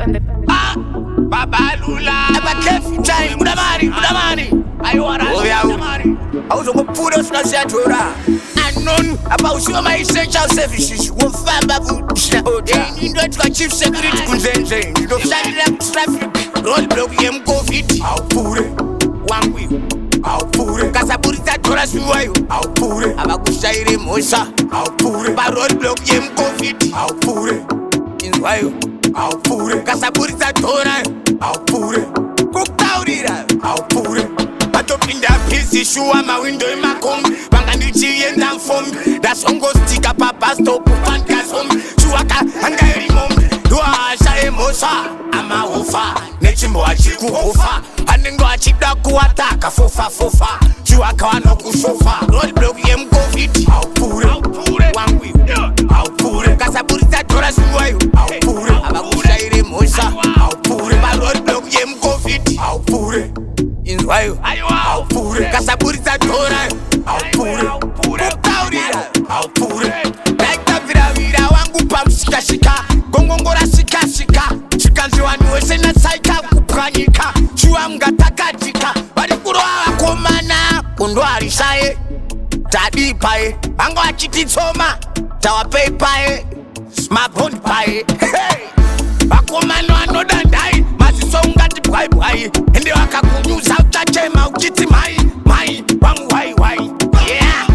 On the Ah, Babalula. Apa curfew time, buda mari, buda mari. Aiwa, Oya, buda mari. Hauzongopfuura usina siyatora. Anon, apa usiwa ma essential services, wofamba kusina order. Ini ndoitwa chief security kunzenze, ndinofanira traffic roadblock yemucovid. Haupfuure, Wangu iwe, haupfuure, ukasaburitsa dhora shuwayo, haupfuure, havakushaire mhosva. Haupfuure, Paroadblock yemucovid, haupfuure, inzwayo, haupfuure, ukasaburitsa dhora, haupfuure, kukutaurira. Haupfuure. Patopinda pisi shuwa mawindo emakombi, vanga ndichienda mfombi, ndazongostika pabus stop pandikazombi shuwaka anga iri mombi ndoasha emhosva amahofa nechimbo achikuhofa anenge achida kuwataka fofafofa shuwaka vanokusofa roadblock yemucovid. Haupfuure, Haupfuure. Wangu iwe, haupfuure, ukasaburitsa dhora shuwayo, haupfuure, havakushaire mhosva. Haupfuure, Paroadblock yemucovid. Haupfuure, Inzwayo, haupfuure, ukasaburitsa dhora, haupfuure, kutaurira. Haupfuure. Ndaitavhiravira wangu pamushikashika, gongongo rashikashika, chikanzi vanhu wese natsaika kupwanyika shuwa mungatakatika vari kurova vakomana kundoharisaye tadii paye vanga vachititsoma tawapei paye mabhondi paye. Hey! Vakomana vanoda ndai maziso ungati bwaibwai ende vakakunyusa uchachema uchiti mai mai wangu wai wai. Yeah.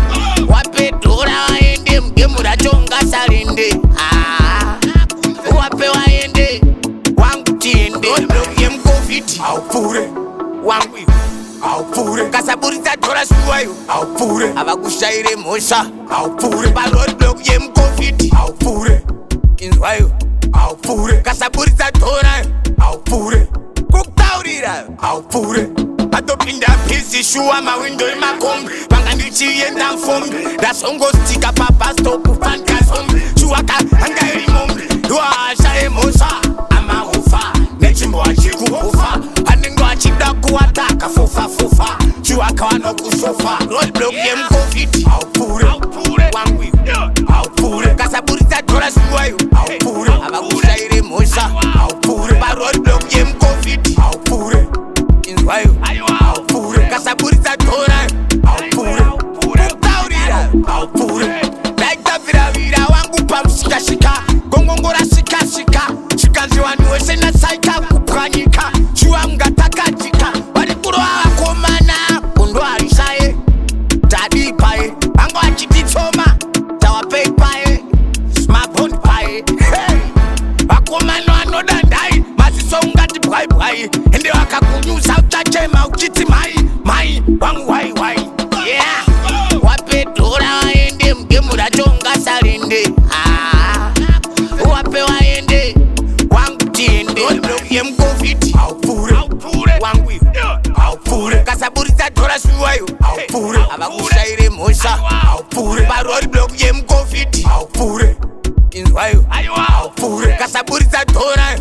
Wape dhora waende, mugemu racho ungasarende. Ah, wape waende wangu tiende roadblock yemucovid. Haupfuure, Wangu iwe, haupfuure, ukasaburitsa dhora shuwayo, haupfuure, havakushaire mhosva. Haupfuure, Paroadblock yemucovid. Haupfuure, Inzwayo, haupfuure, ukasaburitsa dhora, haupfuure, kukutaurira. Haupfuure. Patopinda pisi shuwa mawindo emakombi, vanga ndichienda mfombi, ndazongostika pabus stop pandikazombi shuwaka anga iri mombi ndoasha emhosva amahofa nechimbo achikuhofa anenge achida kuwataka fofafofa shuwaka vanokusofa roadblock yemucovid. Haupfuure, Wangu iwe, haupfuure, ukasaburitsa dhora shuwayo, haupfuure, havakushaire mhosva. Haupfuure, Paroadblock yemucovid. Haupfuure, Inzwayo, haupfuure, ukasaburitsa dhora, haupfuure, kutaurira. Haupfuure. Ndaitavhiravira wangu pamushikashika, gongongo rashikashika, chikanzi vanhu wese natsaika kupwanyika shuwa mungatakatika vari kurova vakomana kundoharisaye tadii paye vanga vachititsoma tawapei paye mabhondi paye. Hey! Vakomana vanoda ndai maziso ungati bwaibwai ende vakakunyusa uchachema uchiti mai mai wangu wai wai. Yeah. Wape dhora waende, mugemu racho ungasarende. Ah, wape waende wangu tiende roadblock yemucovid. Haupfuure, Wangu iwe, haupfuure, ukasaburitsa dhora shuwayo, haupfuure, havakushaire mhosva. Haupfuure, Paroadblock yemucovid. Haupfuure, Inzwayo, haupfuure, ukasaburitsa dhora,